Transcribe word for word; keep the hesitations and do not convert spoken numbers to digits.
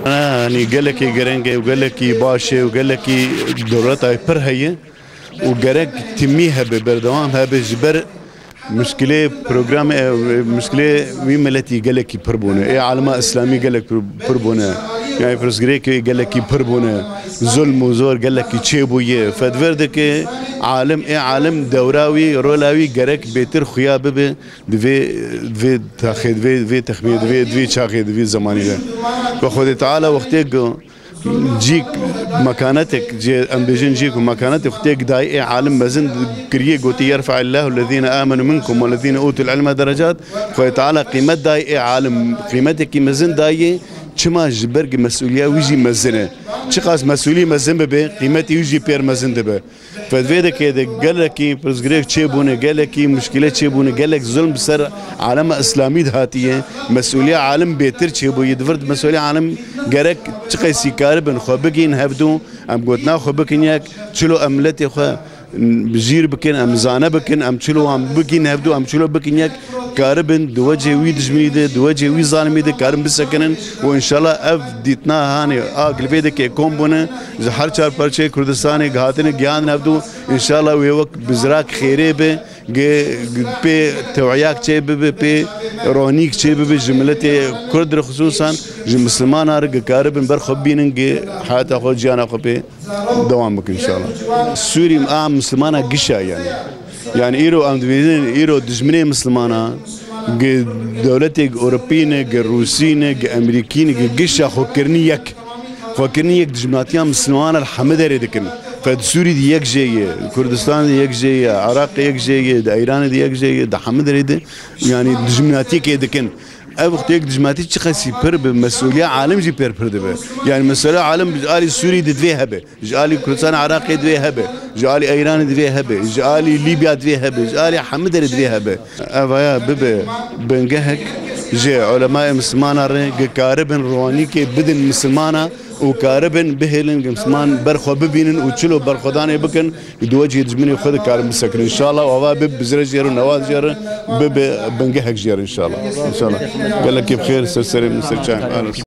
Yanî gelekî gireng e û gelekî baş e û gelekî dewletayê pir heye û gerek timî hebe, berdewam hebe ji ber muşkilê programê, e, muşkilê wî miletî gelekî pir bûne. Ê alema îslamî gelek pir, pir bûne. Yani pirsgirêkê gelekî pir bûne. Zulm û zor gelekî çêbûye. Fedver dike alim, ê alim dewra wî, rola wî gerek bêtir xuya bibe. Di vê, di vê taxê, di vê, di vê texmînê, di vê, di vê çaxê, di vê zemanî de. Ve Xwedê Teala wextê ku cîk mekanetek, cê, em bêjin cîk û mekanetek wextê ku dayê ê alim mezin kiriye, gotî, "Yerfe'illahu lezîne amenu minkum ve lezîne utul ilme derecat." Xwedê Teala qîmet dayê ê alim, qîmetekî mezin dayê, çima ji ber ku mesûliya wî jî mezin e. Çiqas mesûlî mezin bibe, qîmetî wî jî pêr mezin dibe. Fedvê dike de gelekî pirsgirêk çêbûne, gelekî muşkile çêbûne, gelek zulm bi ser alema îslamî de hatiye. Mesûliya alim bêtir çêbûye. Di vir mesûliya alim gerek çiqasî karibin xwe bigihîn hevdû, em gotina xwe bikin yek, çilo em miletê xwe bi jîr bikin, em zane bikin, em çilo wan bigihîn hevdû, em çilo bikin yek, karibin di wecê wî dijminî de, di wecê wî zalimî de karin bisekinin û înşallah ev dîtina hanê a gilvê de kê kom bûne, ji her çar parçeyê Kurdistanê gihatine gihandin hevdû, înşallah wê wek bizrak xêrê be, ge, pê tew'iyak çê bibe, pê ronîk çê bibe, ji miletê Kurd re xisûsan, ji Mislimana re ge karibin ber xwe bînin, ge heyata xwe, ciyana xwe pê dewam bikin înşallah. Sûrî a Mislimana gişa yani. Yani îro em dibînin, îro dijminê Mislimana, gi dewletê gi Ewropî ne, gi Rûsî ne, gi Emerîkî ne, gi gişa xwekirinî yek. Xwekirinî yek dijminatiya Mislimana li hemî derê dikin. Fe di Sûrî de yek jê ye, Kurdistan de yek jê ye, Iraqê yek jê ye, di Îranê de yek jê ye, di hemî derê de yani dijminatiyekê dikin. Ev wextê yek dijminatî çiqasî pir bi, mesûliya alim jî pêr pir dibe. Yani mesela alim ji alî Sûrî de divê hebe. Ji alî Kurdistan Iraqê divê hebe, ji alî Îranê divê hebe, ji alî Lîbya divê hebe, ji alî hemî derê divê hebe. Evaya bibe bingehek ji ulemayê Mislimana re, ge karibin ronîkê bidin Mislimana û karibin bihêlin ge Misliman ber xwe bibînin û çilo berxwedanê bikin, di wecihê dijminê xwe de karin bisekin. Înşallah ava bib bizre jê re, newa jê re, bibe bingehek jê re înşallah. Înşallah. Gelekî bi xêr, ser serê min, ser çayê min.